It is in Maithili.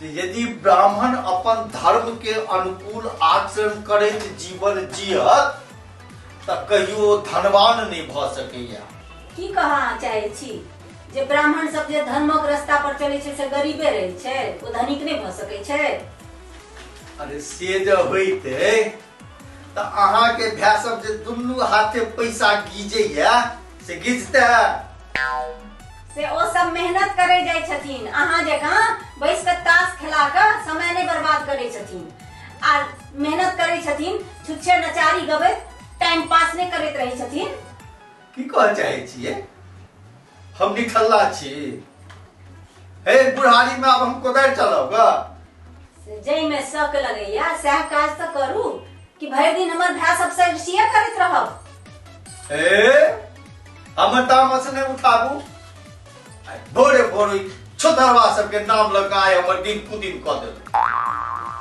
जे यदि ब्राह्मण अपन धर्म के अनुकूल आचरण करैत जीवन जियत तऽ कहियो धनवान नहि भऽ सकैया। की कहऽ अहाँ चाहै छी जे ब्राह्मण सब जे धर्मक रास्ता पर चलै छै से गरीबे रहै छै, ओ धनिक नहि भऽ सकै छै? अरे से जे होइतै तऽ अहाँके भाय सब जे दुनू हाथे पैसा गीजैया से गीजतै? से ओ सब मेहनत करै जाइ छथिन, अहाँ जकाँ बैस कऽ ताश खेला कऽ समय नहि बर्बाद करै छथिन आ मेहनत करै छथिन, छुच्छे नचारी गबैत टाइम पास नहि करैत रहै छथिन। की कहऽ चाहै छियै? हम निठल्ला छी? हे बुढ़ारी में आब हम कोदारि चलाउ ग? से जाहिमे शक लगैया सएह काज तऽ करू कि भरि दिन हमर भाय सबसँ ईर्ष्ये करैत रहब? ए हमर तामस नहि उठाबू। आइ भोरे भोरे छुतरवा सबके नाम लऽ कऽ आइ हमर दिन कुदिन कऽ देलक।